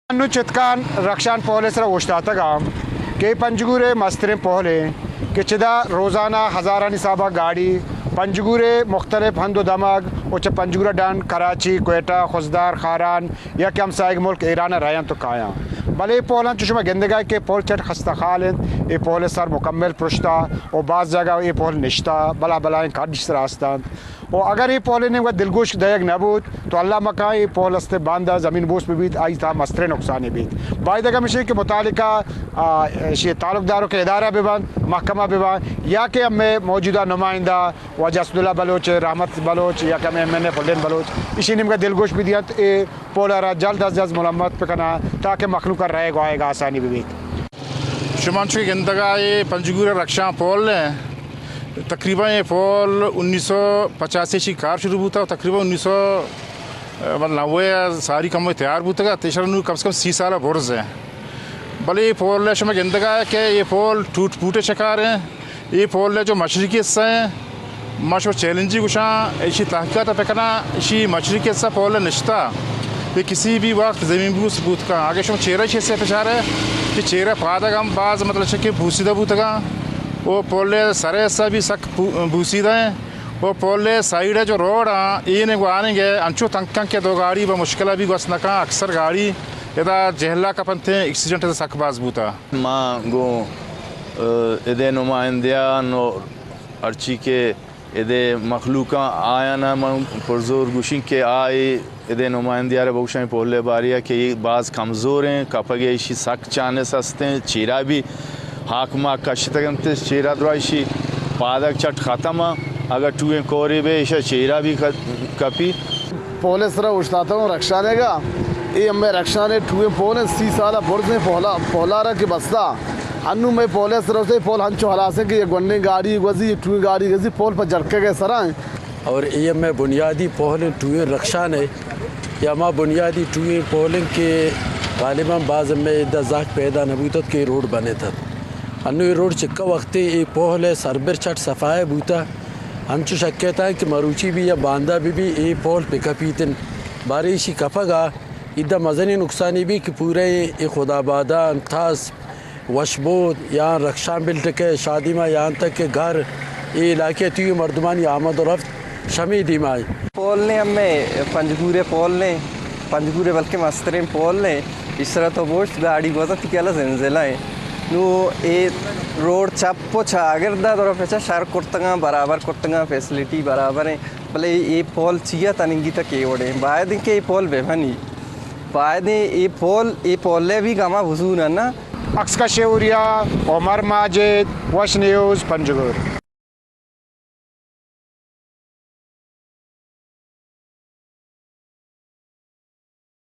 انوں چتکان رخشان پول ءِ سرا اوشتاتگ آں کہ اے پنجگور ءِ مستریں پول ایں کہ چدا روزانہ ہزارانی حساب ءَ گاڑی پنجگور ءِ مختلف ہند ءُ دمگ ءُ چہ پنجگور ءَ ڈن کراچی، کوئٹہ، خضدار، خاران یا کہ ہمساہگ ملک ایران ءَ رہینت ءُ کایاں۔ بلے اے پولاں چو شما گندگ ءَ کہ اے پول چٹ خستہ خال انت، اے پول ءِ سر مکمل پرشتہ ءُ باز جاگہ اے پول نشتہ، بلا بلائیں کڈ ایشی سرا است انت۔ ءُ اگر اے پول ءِ نیمگ ءَ دلگوش دئیگ نہ بوت تو اللہ مکن اے پول است ءِ باندا زمین بوس بہ بیت، آئی تہا مستریں نقصانے بیت۔ باید اگاں ہمیش انت کہ متعلقہ، آ، ایشی تعلقدار کہ ادارہ بہ بنت، محکمہ بہ بنت یا کہ ہمے موجودہ نمائندہ واجہ اسداللہ بلوچ، رحمت بلوچ یا کہ ہمے ایم این اے پلین بلوچ ایشی نیمگ ءَ دلگوش بہ دینت، اے پول ءَ را جلد از جلد مرمت بکناں تاکہ مخلوق ءَ رہگ ءُ آیگ ءَ آسانی بہ بیت۔ شما انچو کہ گندگ ءَ اے پنجگور ءِ رخشان پول ایں، تقریباً اے پول انیس سو پچاسی ءَ ایشی کار شروع بوتگ ءُ تقریباً انیس سو نوے ءَ ساری کمو تیار بوتگ ات، ایشرا نوں کم از کم سی سال ءَ برز ایں۔ بلے اے پول ءَ شما گندگ ءَ کہ اے پول ٹوٹ پوٹ ءِ شکار ایں۔ اے پول ءِ جو مشرقی حصہ ایں، ما شما چیلنجی گوشاں، ایشی تحقیقات ءَ بکناں، ایشی مشرقی حصہ پول ءَ نشتہ، اے کسی بھی وقت زمین بوس بوت کن۔ اگہ شما چیرا ایشی حصہ ءَ بچارے کہ چیرا پادگ ہم باز مطلب چہ کہ بوسیدہ بوتگاں، ءُ پول ءِ سر ءِ حصہ بھی سک بو-، بوسیدہ ایں، ءُ پول ءِ سائیڈ ءَ جو روڈ آں، اے نے گواننگ ءَ انچو تنگ کن کہ دو گاڑی بہ مشکل ءَ بھی گوست نہ کن، اکثر گاڑی ادا جہلا کپنت ایں، ایکسیڈنٹ ادا سک باز بوتا۔ ما گوں، ء، ادے نمائندیان ء ہرچی کہ ادے مخلوقاں آیان ء من پرزور گوشیں کہ آ اے ادے نمائندیار ء بگوشاں پول ء باری ء کہ اے باز کمزور ایں، کپگ ء ایشی سک چانس است ایں، چیرا بھی ہاک ماک کشتگ انت، چیرا درا ایشی پادگ چٹ ختم ء، اگاں ٹوئیں کورے بہ ایشا چیرا بھی ک-، کپی۔ پول ء سرا اوشتاتگ اوں رکشانے گا۔ اے ہمے رکشانے ٹوئیں پول انت، سی سال ء برزیں پولا-، پولارا کہ بستا۔ انوں مئے پول ء سرا اوشتے، پول ہنچو ہلاس انت کہ یک گونڈیں گاڑی گوزی، یک ٹوئیں گاڑی گوزی، پول پہ جرکگ ء سرا انت۔ اور اے ہمے بنیادی پول انت ٹوئیں رکشانے، یا ہما بنیادی ٹوئیں پول انت کہ غالباً باز ہمے ادا زہگ پیدا نہ بوتت کہ اے روڈ بنتت۔ انوں اے روڈ چکا وقتے اے پول ء سربر چٹ صفائے بوتا۔ انچو شکیت انت کہ مروچی بھی یا باندا بھی بھی اے پول پہ کپیت انت۔ بارے ایشی کپگ ء ایدا مزنیں نقصانے بھی کہ پورے اے خدا آبادان، تھاس، وشبود یا رخشان بلٹ کہ شادی ما یا تک کہ گھر اے علاقے ء تیوی مردمانی آمد و رفت شمی دیما انت۔ پول نے ہمے پنجگور ء پول نے، پنجگور ء بلکہ مستریں پول نے۔ ایشرا تو گوشت گاڑی گوزت کہ الا زلزلہ ایں۔ نو اے روڈ چپ و چاگرد ء درا پچا شر کرتگاں، برابر کرتگاں، فیسلٹی برابر ایں، بلے اے پول چیا تننگی تک اے وڑیں؟ باید ایں کہ اے پول بہ بنی، باید ایں اے پول، اے پول ء بھی گما بزون نا۔ عکس کش اوریا، عمر ماجد، وش نیوز، پنجگور۔